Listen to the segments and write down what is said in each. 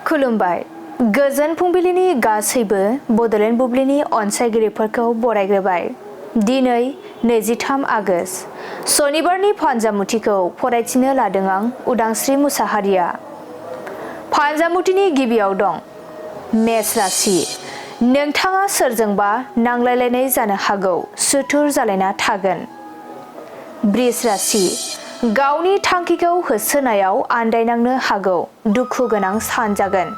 खुलुमबाय। गोजोन फुंबिलिनि गासैबो बड'लेण्ड बुब्लिनि अनसायगिरिफोरखौ बरायग्रोबाय। दिनै 23 आगस्त सनिबारनि फान्जामुथिखौ फरायथिनो लादों आं उदांस्रि मुसाहारिया। फान्जामुथिनि गिबियाव दं मेष राशि। नोंथाङा सोरजोंबा नांलायलायनाय जानो हागौ, सुथुर जालायना थागोन। बृष राशि। गावनि थांखिखौ होसोनायाव आन्दायनांनो हागौ, दुखु गोनां सान जागोन।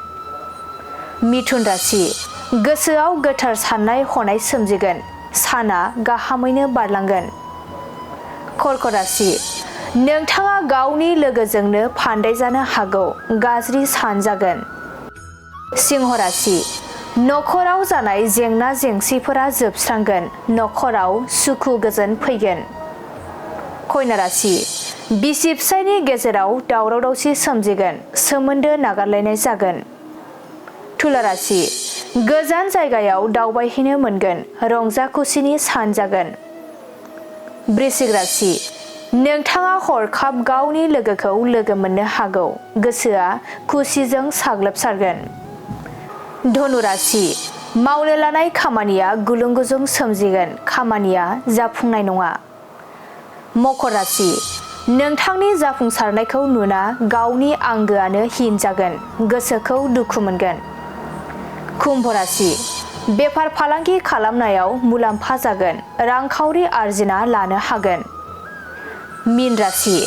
मिथुन राशि। गोसोआव गोथार साननाय हनाय सोमजिगोन, साना गाहामैनो बारलांगोन। कर्क राशि। नोंथाङा गावनि लोगोजोंनो फान्दाय जानो हागौ, गाज्रि सान जागोन। सिंह राशि। नखराव जानाय जेंना जेंसिफोरा जोबस्रांगोन, नखराव सुखु गोजोन फैगोन। कन्या राशि। बिसि फिसायनि गेजेराव दावराव दावसि सोमजिगोन, सोमोन्दो नागारलायनाय जागोन। तुला राशि। गोजान जायगायाव दावबायहैनो मोनगोन, रंजा खुसिनि सान जागोन। वृश्चिक राशि। नोंथाङा हरखाब गावनि लोगोखौ लोगो मोननो हागौ, गोसोआ खुसिजों साग्लोबसारगोन। धनु राशि। मावनो लानाय खामानिया गुलुं गुजुं सोमजिगोन, खामानिया जाफुंनाय नङा। मकर राशि। नोंथांनि जाफुंसारनायखौ नुना गावनि आंगोआनो हिन जागोन, गोसोखौ दुखु मोनगोन। कुम्भ राशि। बेफार फालांगि खालामनायाव मुलाम्फा जागोन, रांखावरि आरजिना लानो हागोन। मीन राशि।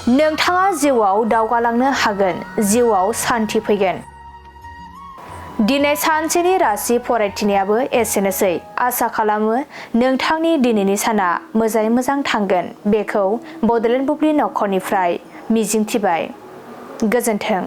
नोंथाङा जिउआव दावगालांनो हागोन, जिउआव सान्थि फैगोन। दिनै सानसेनि राशि फरायथिनायाबो एसेनोसै। आसा खालामो नोंथांनि दिनैनि साना मोजाङै मोजां थांगोन, बेखौ बड'लेण्ड बुब्लि नखरनिफ्राय मिजिंथिबाय। गोजोन्थों।